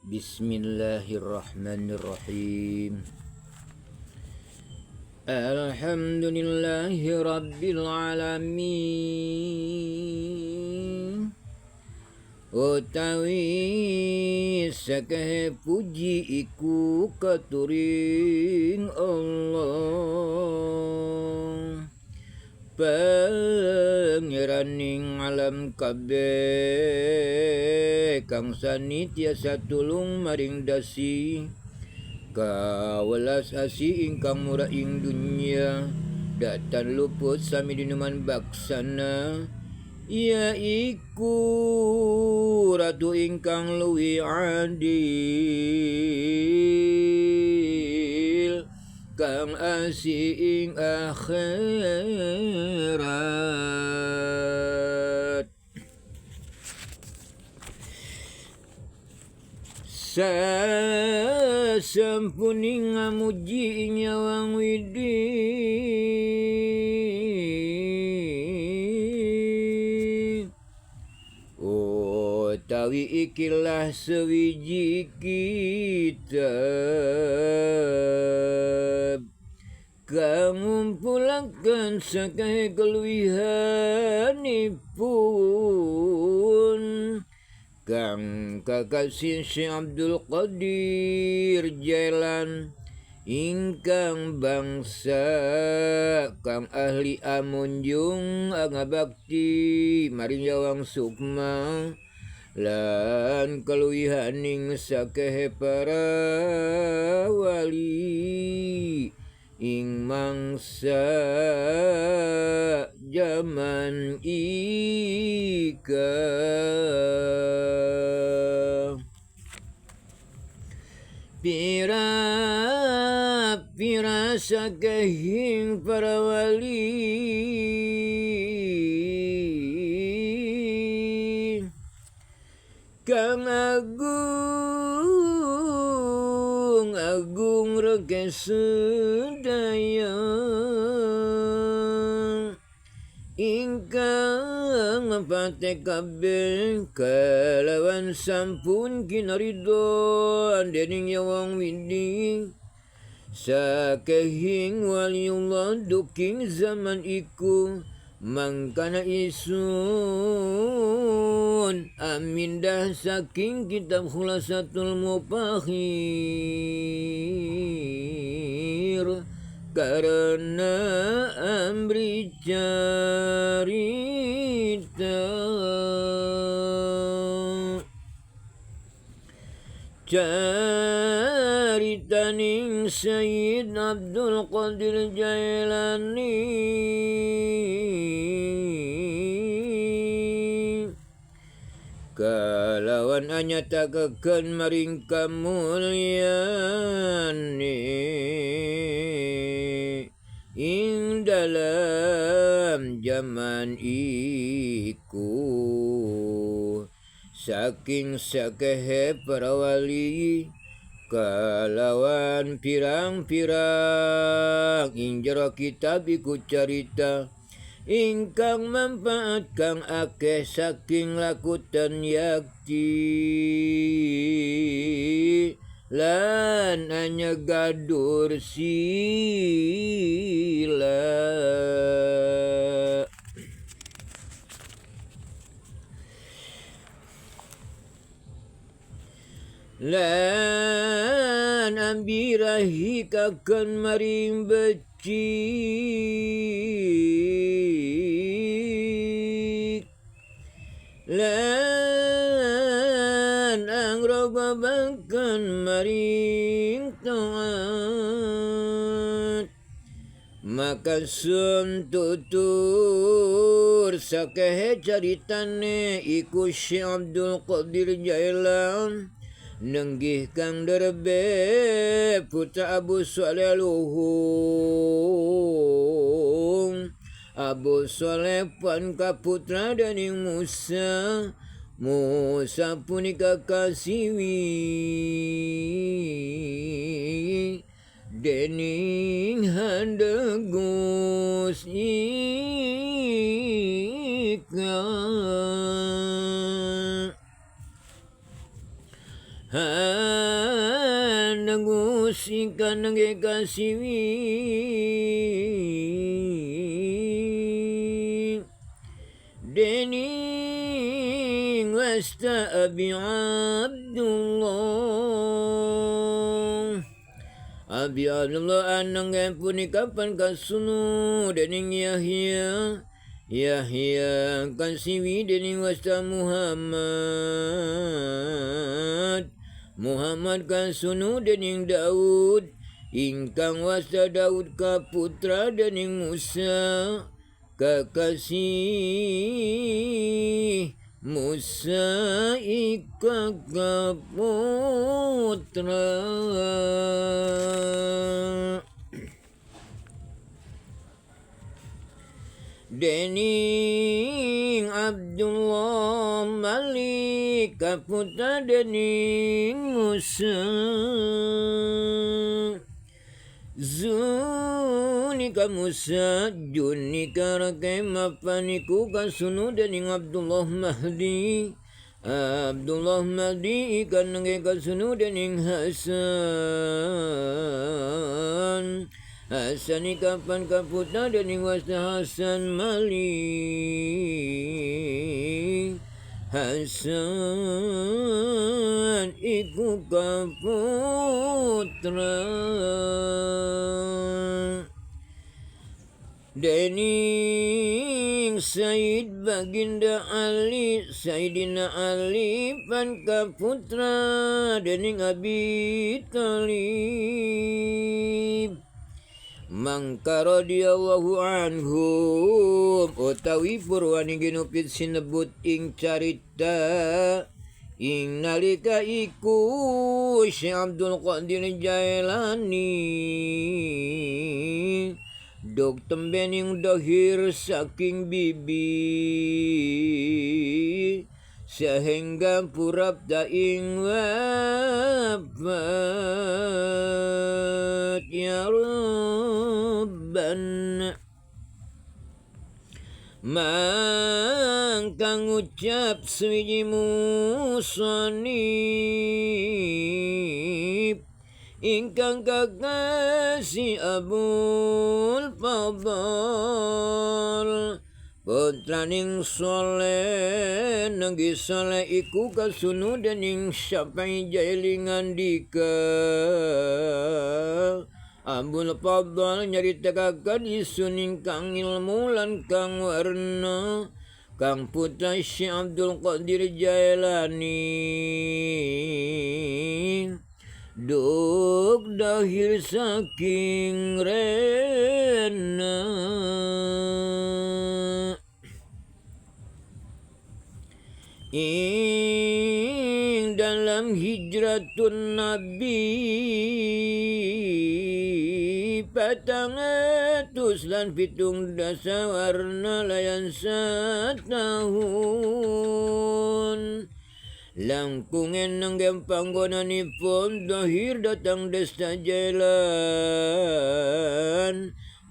Bismillahirrahmanirrahim. Alhamdulillahi rabbil alamin. Utawi sakahe puji iku katuring Allah, Pangeraning alam kabeh, kang sanitiasa tulung maring dasi kawelas asih ingkang murah ing dunya, datan luput sami dinuman baksana, ia iku ratu ingkang luwih adil, kang asih ing akhirat. Sasampuning ngamuji ing Yawang Widi, utawi ikilah sewiji kitab kang ngumpulaken sakahe keluwihanipun kang kakasih Syekh Abdul Qadir Jailan ingkang bangsa kang ahli amunjung angabakti maring Yawang Sukma lan keluwihaning sakehe para wali ing mangsa jaman ika. Pira pira sakehing para wali kang agung agung reke sedaya, ingkang mapate kabeh kalawan sampun kinaridho dening Yawang Widi. Sakehing waliullah duking zaman iku mangkana isun amindah saking kitab Khulasatul Mufakhir, karena amri carita. Caritaning Sayyid Abdul Qadir Jailani kalawan anyatakaken maring kamulyane ing dalam jaman iku, saking sakehe para wali kalawan pirang-pirang ing jero kitab iku carita ingkang manfaat kang akeh saking lakutan yakti lan anyegadur sila. Lan ambirahi kaken maring becik lan angrobabaken maring taat, maka sun tutur sakehe caritane iku Syekh Abdul Qadir Jailan nenggih kang derbe putra Abu Saleh Luhung. Abu Saleh pan kaputra dening Musa, Musa punika kasiwi dening handegus ika. Hanengus ingkang nengge kasiwi dening wasta Abi Abdullah. Abi Abdullah anangge punika pan kasunu dening Yahya. Yahya kasiwi dening wasta Muhammad. Muhammad kasunu dening Daud. Ingkang wasta Daud kaputra dening Musa. Kakasih Musa ika kaputra. Dening Abdullah Malik kaputra dening Musa. Zunika Musa junika rakai mapaniku kasunu dening Abdullah Mahdi. Abdullah Mahdi ikan nengge kasunu dening Hasan. Hasan kapan kaputra dening wasta Hasan Malik. Hasan iku kaputra dening Said Baginda Ali. Sayyidina Ali pan kaputra dening Abi Thalib. Mangka radhiyallahu anhum utawi purwani ginupit sinebut ing carita ing nalika iku Syekh Abdul Qadir Jailani dok tembening dahir saking bibi sehingga purapta ing wafat. Ya Rabban mangka ngucap suwiji musonib ingkang kakasih Abul Fadl putraning soleh nenggi soleh iku kasunu dening Syafi'i Jaili ngandika. Abul Fadl nyaritakaken isun ingkang ilmu lan kang warna kang putra Syekh Abdul Qadir Jailani duk dahir saking rena. Ing dalam hijratun Nabi 470 warna layan satahun. Langkung eneng panggonanipun dahir datang desa jalan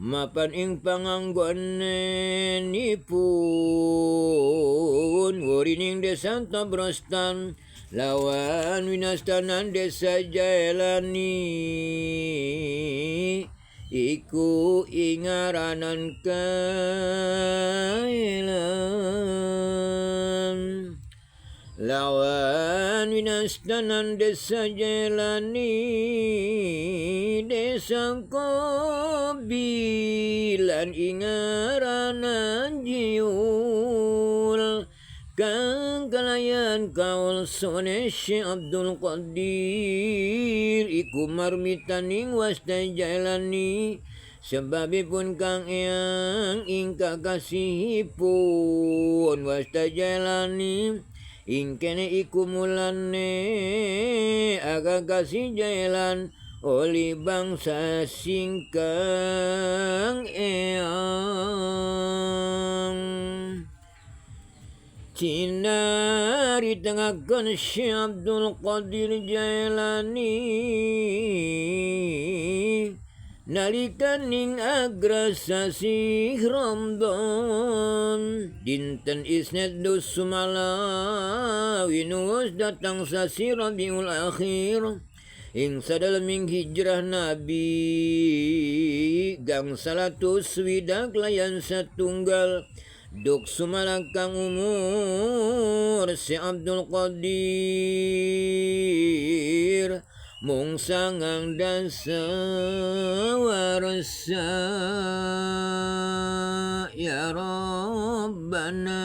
mapan ing panganggonenipun wurining desa Tabrastan lawan winastanan desa Jailani iku ingaranan kailan lawan winastanan desa Jailani desa Kobilan ingaranan Jiul kang kalayan kaul sone Syekh Abdul Qadir iku marmitaning wasta Jailani sebabipun kang eyang ing kakasihipun wasta Jailani ing kene iku mulane aga kasih jailan oli bangsa singkang eyang. Cinari tengakan Syekh Abdul Qadir Jailani Nalikaning agra sasih Ramadan dinten Isnin dus sumalawi nuwus datang sasih Rabiul Akhir ing sadaleming hijrah Nabi gang 161 duk sumalakang umur si Abdul Qadir mung 90 warsa ya Rabbana.